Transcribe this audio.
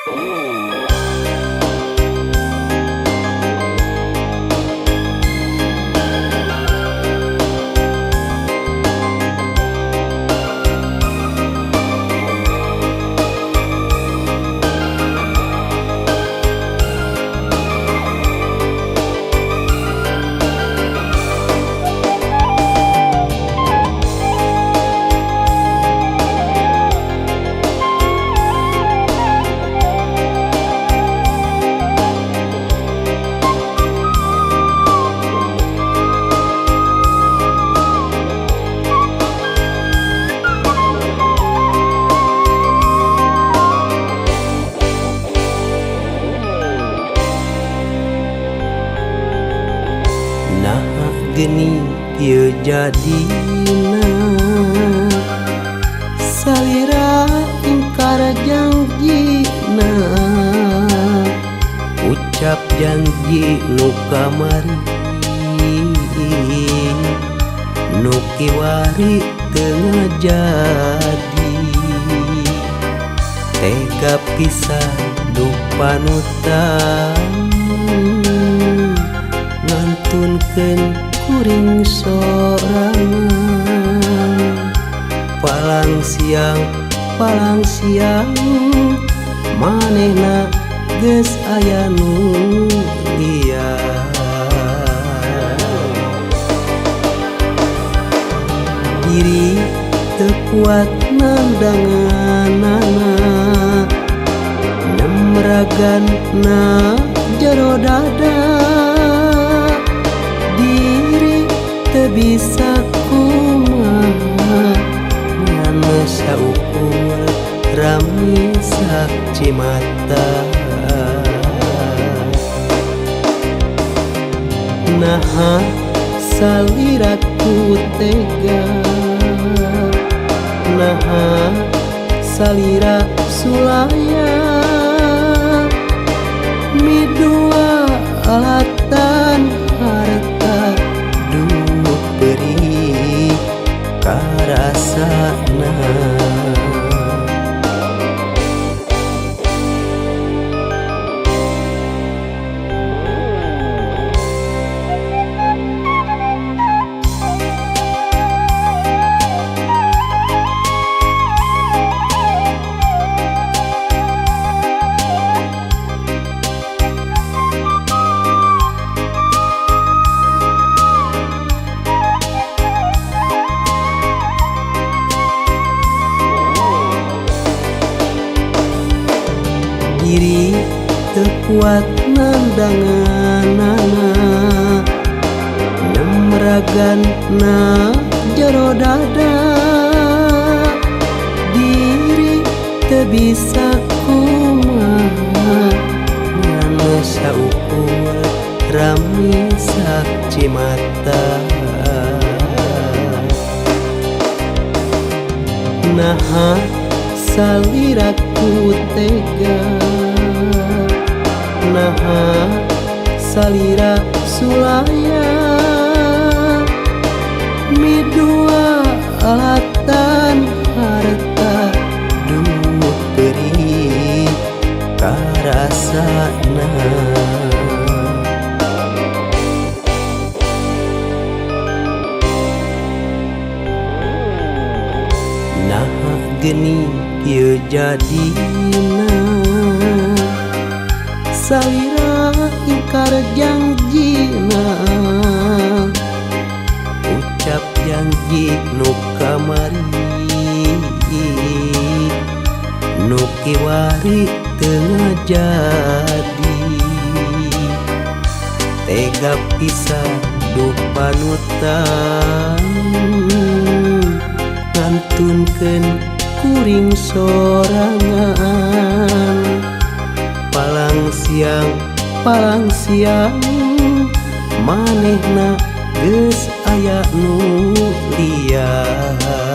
Nah geni kieu jadina, salira ingkar janjina, ucap janji nu kamari nu kiwari teu ngajadi. Tega pisan duh panutan, ngantunkeun kuring sorangan. Palang siang, palang siang, manehna geus aya nu lian. Diri teu kuat nandanganana, nemragan na jero dada. Diri teu bisa kumaha, ngan saukur rami saksi mata. Naha saliraku tega, naha salira sulaya, midua alatan harta duh perih karasana. Diri teu kuat nandanganana, nemragan na jero dada. Diri teu bisa kumaha, ngan saukur rami saksi mata. Naha saliraku tega, naha salira sulaya, midua alatan harta duh perih karasana. Naha geni kieu jadina, salira ingkar janjina, ucap janji nu kamari nu kiwari teu ngajadi. Tega pisan duh panutan, ngantunkeun kuring sorangan. Palang siang, palang siang, manehna geus aya nu lian.